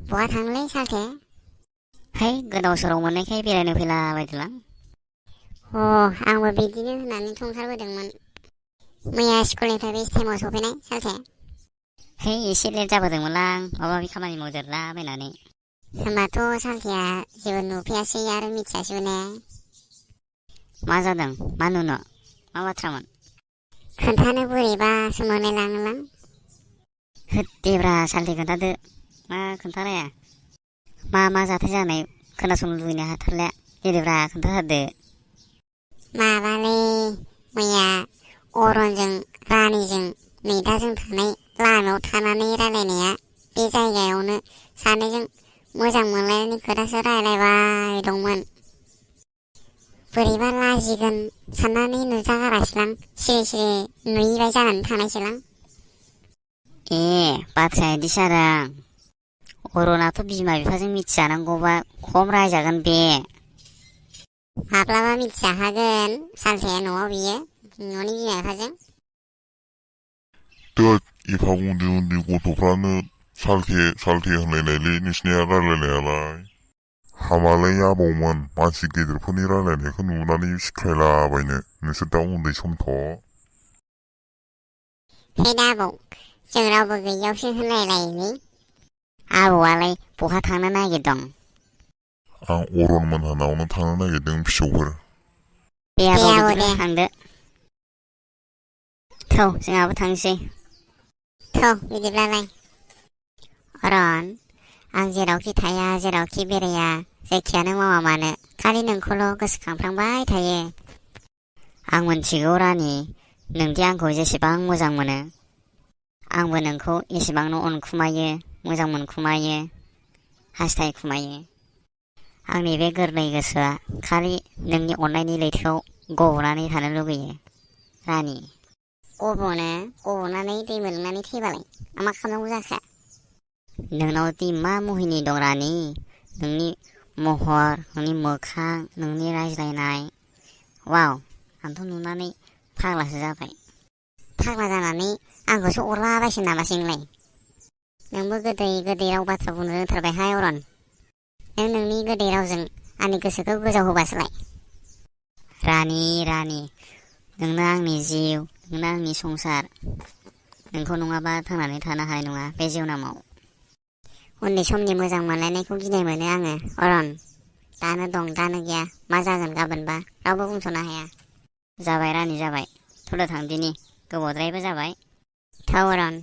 बहा थांनोलै सालथे? है गोदाव सोराव मोननायखाय बेरायनो फैला बायदोंलां। आंबो बिदिनो होननानै ओंखारबोदोंमोन। मैया स्कुलनिफ्राय बेसे टाइमाव सफैनाय सालथे? है एसे लेट जाबोदोंमोनलां माबा माबि खामानि मावदेरला बायनानै। होमबाथ' सालथेया जेबो नुफैयासै आरो मिथियासैबो ने? मा जादों? मा नुनो? मा बाथ्रामोन? खोन्थानो बोरैबासो मोनलायलाङोलां। होद देब्रा सालथे खोन्थादो। मा खोन्थानाया? मा जाथाय जानाय खोनासंनो लुबैनो हाथारले। देब्रा खोन्थाथारदो। माबालै मैया अरनजों रानिजों नै दा जों थानाय लामायाव थानानै रायलायनाया बे जायगायावनो सानैजों मोजां मोनलायनायनि खोथासो रायलायबाय दंमोन। बोरैबा लाजिगोन साननानै नुजागारासैलां। सिरि सिरि नुयैबाय जानानै थानायसैलां। ए बाथ्राया इदिसो जादों। अरनाथ' बिमा बिफाजों मिथिजानांगौबा खम रायजागोन बे। माब्लाबा मिथिजाखागोन सालथे न'आव बियो न'नि बिमा बिफाजों। दोद एफा उन्दै उन्दै गथ'फ्रानो सालथे होनलायनायलै नोंसिनिया रायलायनायालाय। हामालै आबौमोन मानसि गेदेरफोरनि रायलायनायखौ नुनानै सिखायलाबायनो नोंसोर दा उन्दै समथ'। हे दा आबौ जों रावबो गैयियावसो होनलायलायोलै। आबौआलाय बहा थांनो नागिरदों? आं अरन मोनहानावनो थांनो नागिरदों फिसौफोर। दे आबौ आबौ बिदिब्ला दे। थांदो। थौ जोंहाबो थांसै। थौ बिदिब्लालाय। अरन आं जेरावखि थाया जेरावखि बेराया जायखियानो मावा मानो खालि नोंखौल' गोसोखांफ्लांबाय थायो। आं मोनथिगौ रानि नोंदि आंखौ जेसेबां मोजां मोनो आंबो नोंखौ एसेबांनो अनखुमायो मोजां मोनखुमायो हास्थायखुमायो। आंनि बे गोरलै गोसोआ खालि नोंनि अननायनि लैथोआव गब'नानै थानो लुगैयो रानि। गब'नानै दै मोनलोंनानै थैबालाय मा खालामनांगौ जाखो? नोंनावदि मा मुहिनि दं रानि। नोंनि महर नोंनि मोखां नोंनि रायज्लायनाय वाव आंथ' नुनानै फाग्लासो जाबाय। फाग्ला जानानै आंखौसो अरलाबायसै नामासै नोंलाय? नोंबो गोदै गोदै राव बाथ्रा बुंनो रोंथारबायहाय अरन। नों नोंनि गोदै रावजों आंनि गोसोखौ गोजाव होबासोलाय। रानि नोंनो आंनि जिउ नोंनो आंनि संसार। नोंखौ नङाबा थांनानै थानो हानाय नङा बे जिउनामाव। उन्दै समनि मोजां मोनलायनायखौ गिनाय मोनो आङो अरन। दानो दं दानो गैया मा जागोन गाबोनबा रावबो बुंस'नो हाया। जाबाय रानि जाबाय थौदो थांदिनि गोबावद्रायबो जाबाय। थौ अरन।